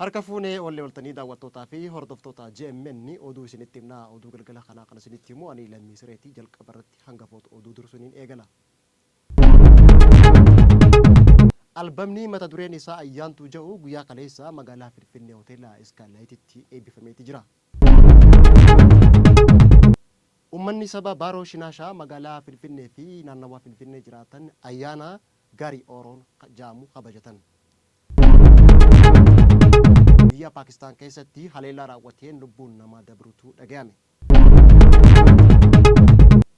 Harka fuunee oollee oltanii daawwattootaa fi hordoftoota JMN oduu isinitti himna. Oduu galgala kanaa kan isinitti himu ani Lammii Sireetii. Jalqaba irratti hangafoota oduu dursuniin eegala. Albamni mata dureen isaa Ayyaantuu ja'u guyyaa kaleessa magaalaa Finfinnee Hoteela Iskaayilaayititti eebbifameeti jira. Ummanni saba Baaroo Shinaashaa magaalaa Finfinnee fi naannawaa Finfinnee jiraatan ayyaana Gari Ooroon ja'amu kabajatan. Biyya Paakistaan keessatti haleellaa raawwateen lubbuun namaa dabruutu dhagayame.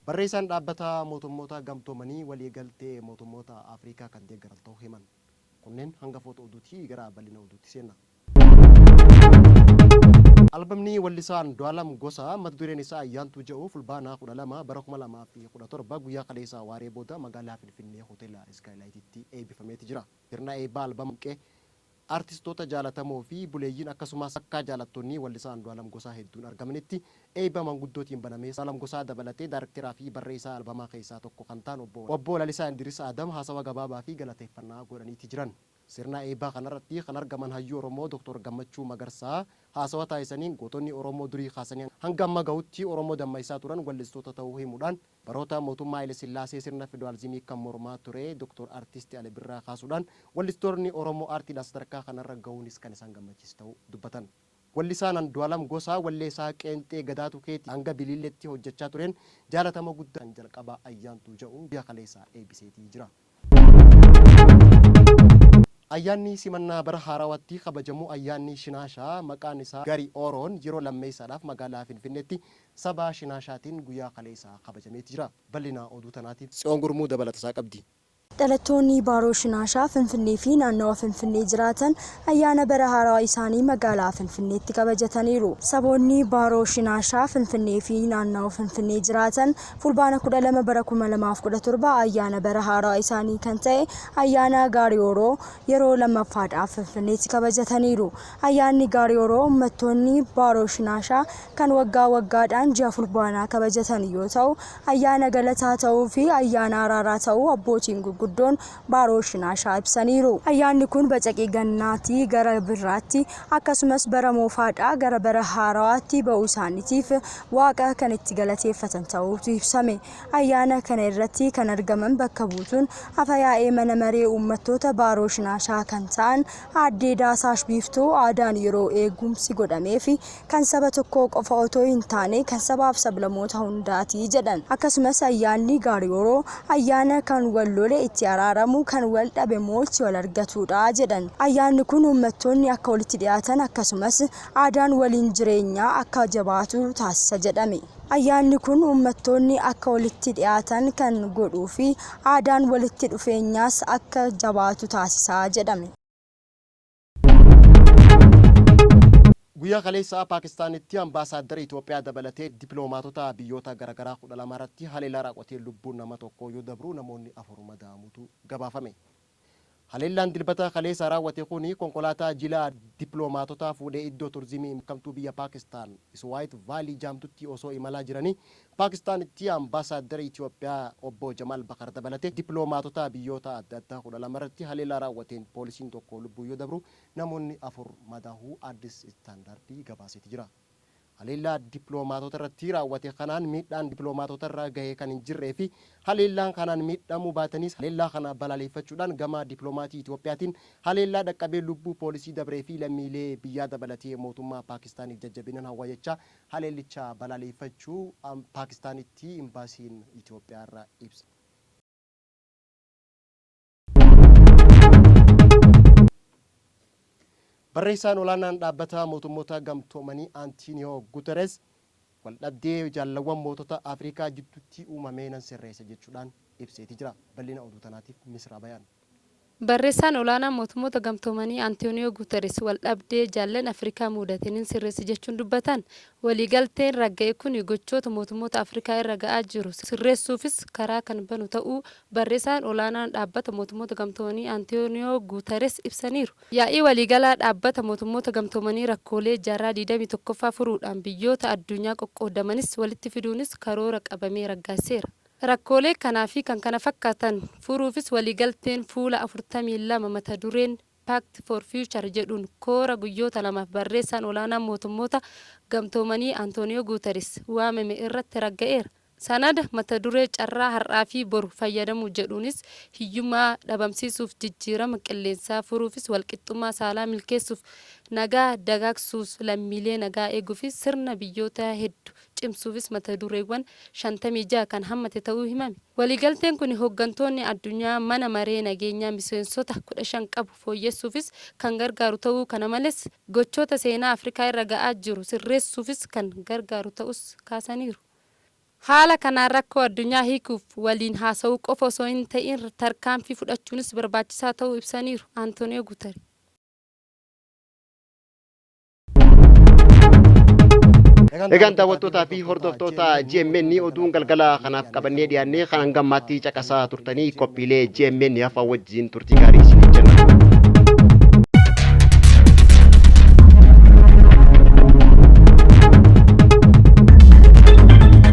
Barreessaan Dhaabbata Mootummoota Gamtoomanii walii galtee mootummoota Afriikaa kan deeggaran ta'uu himan. Kunneen hangafoota oduuti, gara bal'ina oduutti seenna. Albamni wallisaa Andu'aalam Gosaa mata dureen isaa Ayyaantuu jedhu Fulbaana 12 bara 2017 guyyaa kaleessaa waaree booda magaalaa Finfinnee Hoteela Iskaayilaayititti eebbifameeti jira. Sirna eebbaa albama Artistoota jaalatamoo fi buleeyyiin akkasumas akka jaalattoonni wallisaa Andu'aalam Gosaa hedduun argamanitti eeyba manguddootiin banamee Andu'aalam Gosaa dabalatee daarekteraa fi barreessaa albamaa keessaa tokko kan ta'an obbo Obbo Lalisaa Indiris Adam haasawa gabaabaa fi galateeffannaa godhaniiti jiran. Sirna eeybaa kanarratti kan argaman hayyuu Oromoo Doktor Gammachuu Magarsaa haasawa taasisaniin gootonni Oromoo durii kaasanii hanga amma gahutti Oromoo dammaysaa turan wallistoota ta'uu himuudhaan Baroota mootummaa Hayilasillaasee sirna fedoalzimii kan mormaa ture Doktor Artisti Ali Birraa kaasuudhaan wallistoorni Oromoo aartiidhaan sadarkaa kanarra gahuunis kan isaan gammachiise ta'uu dubbatan. Wallisaan Andu'alam Gosaa wallee isaa qeenxee Gadaatu Keeti hanga Biliilleetti hojjechaa tureen jaalatama guddaa kan jalqabaa Ayyaantuu ja'u guyyaa kaleessaa eebbiseetii jira. Ayyaanni simannaa bara haarawaatti kabajamu ayyaanni Shinaashaa maqaan isaa Gari Ooroon yeroo lammeessaadhaaf magaalaa Finfinneetti saba Shinaashaatiin guyyaa kaleessaa kabajameeti jira. Bal'ina oduu tanaatiif Tsiyoon Gurmuu dabalatasaa qabdi. Dhalattoonni Baaroo Shinaashaa Finfinnee fi naannawa Finfinnee jiraatan ayyaana bara haarawaa isaanii magaalaa Finfinneetti kabajataniiru. Saboonni Baaroo Shinaashaa Finfinnee fi naannawa Finfinnee jiraatan Fulbaana 12 bara 2017 ayyaana bara haarawaa isaanii kan ta'e ayyaana Gaariyooroo yeroo lammaffaadhaaf Finfinneetti kabajataniiru. Ayyaanni Gaariyooroo ummattoonni Baaroo Shinaashaa kan waggaa waggaadhaan ji'a Fulbaanaa kabajatan yoo ta'u, ayyaana galataa ta'uu fi ayyaana araaraa ta'uu abbootiin gurguddoon Baaroo Shinaashaa ibsaniiru. Ayyaanni kun bacaqii gannaatii gara birraatti akkasumas bara moofaadhaa gara bara haarawaatti ba'uu isaaniitiif Waaqa kan itti galateeffatan ta'uutu ibsame. Ayyaana kana irratti kan argaman bakka buutuun afa-yaa'ee mana maree uummattoota Baaroo Shinaashaa kan ta'an Aaddee Daasaash Biiftuu aadaan yeroo eegumsi godhameefi kan saba tokkoo qofa otoo hin taane kan sabaaf sablamoota hundaati jedhan. Akkasumas ayyaanni Gaariyooroo ayyaana kan wal lole itti araaramu, kan wal dhabe immoo itti wal argatuudha jedhan. Ayyaanni kun uummattoonni akka walitti dhiyaatan akkasumas aadaan waliin jireenyaa akka jabaatu taasisa jedhame. Ayyaanni kun uummattoonni akka walitti dhiyaatan kan godhuu fi aadaan walitti dhufeenyaas akka jabaatu taasisa jedhame. Guyyaa kaleessaa Paakistaanitti Ambaasaaddara Itoophiyaa dabalatee dippiloomaatota biyyoota garagaraa 12 irratti haleellaa raawwateen lubbuun nama tokkoo yoo dabru namoonni 4 madaa'amuutu gabaafame. Haleellaan Dilbata kaleessa raawwate kuni konkolaataa jila dippiloomaatotaa fuudhee iddoo turzimii beekamtuu biyya Paakistaan Iswaayit Vaalii jaamtutti osoo imalaa jiranii Paakistaanitti Ambaasaaddara Itoophiyaa Obbo Jamaal Bakar dabalatee dippiloomaatota biyyoota adda addaa 12 irratti haleellaa raawwateen poolisiin tokko lubbuun yoo dabru namoonni 4 madaahuu Addis Standard gabaaseeti jira. Haleellaa dippiloomaatota irratti raawwate kanaan miidhaan dippiloomaatota irra gahe kan hin jirree fi haleellaan kanaan miidhamuu baatanis haleellaa kana balaaleeffachuudhaan gama dippiloomaatii Itoophiyaatiin haleellaa dhaqqabee lubbuu poolisii dabree fi lammiilee biyyaa dabalatee mootummaa Paakistaaniif jajjabinan hawwa jechaa haleellicha balaaleeffachuu Paakistaanitti Imbaasiin Itoophiyaa irraa ibse. Barreessaan olaanaan Dhaabbata Mootummoota Gamtoomanii Antiiniyoo Gutereez waldhabdee jaallawwan mootota Afrikaa jidduutti uumamee nan sirreessa jechuudhaan ibseeti jira. Bal'ina oduu tanaatiif Misraa Bayaan. Barreessaan Olaanaan Mootummoota Gamtoomanii Antooniyoo Guuterees waldhabdee jaallan Afrikaa muudate nin sirreessa jechuun dubbatan. Waliigalteen ragga'e kuni gochoota mootummoota Afrikaa irra ga'aa jiru sirreessuufis karaa kan banu ta'uu Barreessaan Olaanaan Dhaabbata Mootummoota Gamtoomanii Antooniyoo Guutarees ibsaniiru. Yaa'ii Waliigalaa Dhaabbata Mootummoota Gamtoomanii rakkoolee jaarraa 21ffaa furuudhaan biyyoota addunyaa qoqqoodamanis walitti fiduunis karoora qabamee raggaasiseera. Rakkoolee kanaa fi kan kana fakkaatan furuufis waliigalteen fuula 42 mata dureen. Pact for Future jedhuun koora guyyoota lamaaf barreessaan olaanaan mootummoota gamtoomanii Antooniyoo Guutaris waamame irratti ragga'eera. Sanada mata duree carraa har'aa fi boru fayyadamuu jedhuunis hiyyummaa dhabamsiisuuf, jijjiirama qilleensaa furuufis, walqixxummaa saalaa milkeessuuf, nagaa dagaagsuus, lammiilee nagaa eeguufi sirna biyyoota heddu cimsuufis mata dureewwan 56 kan hammate ta'uu himame. Waliigalteen kuni hoggantoonni addunyaa mana maree nageenyaa miseensota 15 qabu fooyyessuufis kan gargaaru ta'uu kana malees gochoota seenaa Afrikaa irra ga'aa jiru sirreessuufis kan gargaaru ta'us kaasaniiru. Haala kanaan rakkoo addunyaa hiikuuf waliin haasa'uu qofa osoo hin ta'iin tarkaanfii fudhachuunis barbaachisaa ta'uu ibsaniiru Antooniyoo Guutari. Egaan daawwattootaa fi hordoftoota GMN oduun galgala kanaaf qabannee dhiyaannee kan hanga ammaatti caqasaa turtanii qophiilee GMN hafaa wajjin turtii gaarii isiniif jenna.